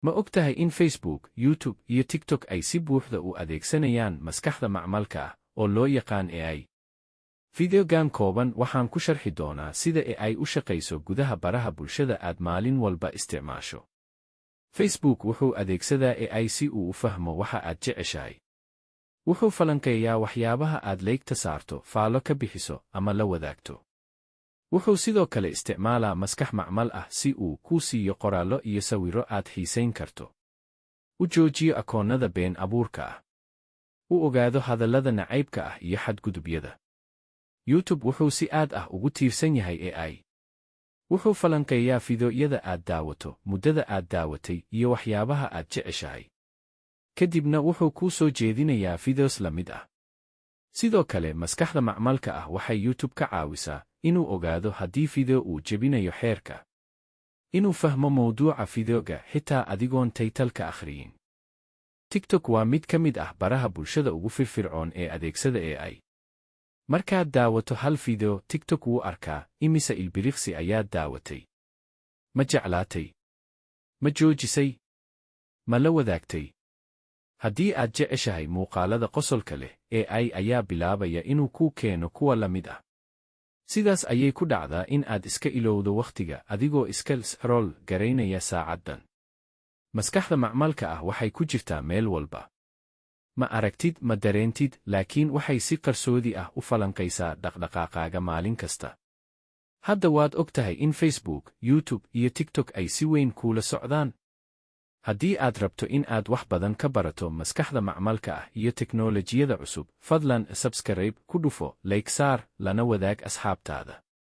Ma og tahay in Facebook, YouTube iyo TikTok ay si buuxda u adeegsanayaan maskaxda macmalka ah oo loo yaqaan AI? Videogan kooban waxaan ku sharxi doonaa sida AI u shaqayso gudaha baraha bulshada aad maalin walba isticmaasho. Facebook wuxuu adeegsadaa AI si uu u fahmo waxa aad jeceshahay. Wuxuu falanqeeyaa waxyaabaha aad like-ta saarto, faallo ka bixiso ama la wadaagto. Wuxuu sidoo kale isticmaalaa maskax macmal ah si uu kuu siiyo qoraallo iyo sawirro aad xiisayn karto. U joojiyo akoonnada been abuurka ah. U ogaado hadallada nacaybka ah iyo xadgudubyada. YouTube wuxuu si aad ah ugu tiirsan yahay AI. Wuxuu falanqeeyaa fiidiyowyada aad daawato, muddada aad daawatay, iyo waxyaabaha aad jeceshahay. Kadibna wuxuu kuu soo jeedinayaa videos la mid ah. Sidoo kale, maskaxda macmalka ah waxay YouTube ka caawisaa inuu ogaado haddii video uu jebinayo xeerka. Inuu fahmo mawduuca videoga xitaa adigoon title-ka akhriyin. TikTok waa mid ka mid ah baraha bulshada ugu firfircoon ee adeegsada AI. Markaad daawato hal video, TikTok wuu arkaa imisa ilbiriqsi ayaad daawatay. Ma jeclaatay? Ma joojisay? Ma la wadaagtay? Haddii aad jeceshahay muuqaalada qosolka leh, AI ayaa bilaabaya inuu kuu keeno kuwa la mid ah. Sidaas ayay ku dhacdaa in aad iska ilowdo wakhtiga adigoo iska scroll garaynaya saacaddan. Maskaxda macmalka ah waxay ku jirtaa meel walba. Ma aragtid, ma dareentid, laakiin waxay si qarsoodi ah u falanqaysaa dhaqdhaqaaqaaga maalin kasta. Hadda waad og tahay in Facebook, YouTube iyo TikTok ay si weyn kuula socdaan. Haddii aad rabto in aad wax badan ka barato maskaxda macmalka ah iyo teknoolajiyada cusub, fadlan subscribe ku dhufo, like saar, lana wadaag asxaabtaada.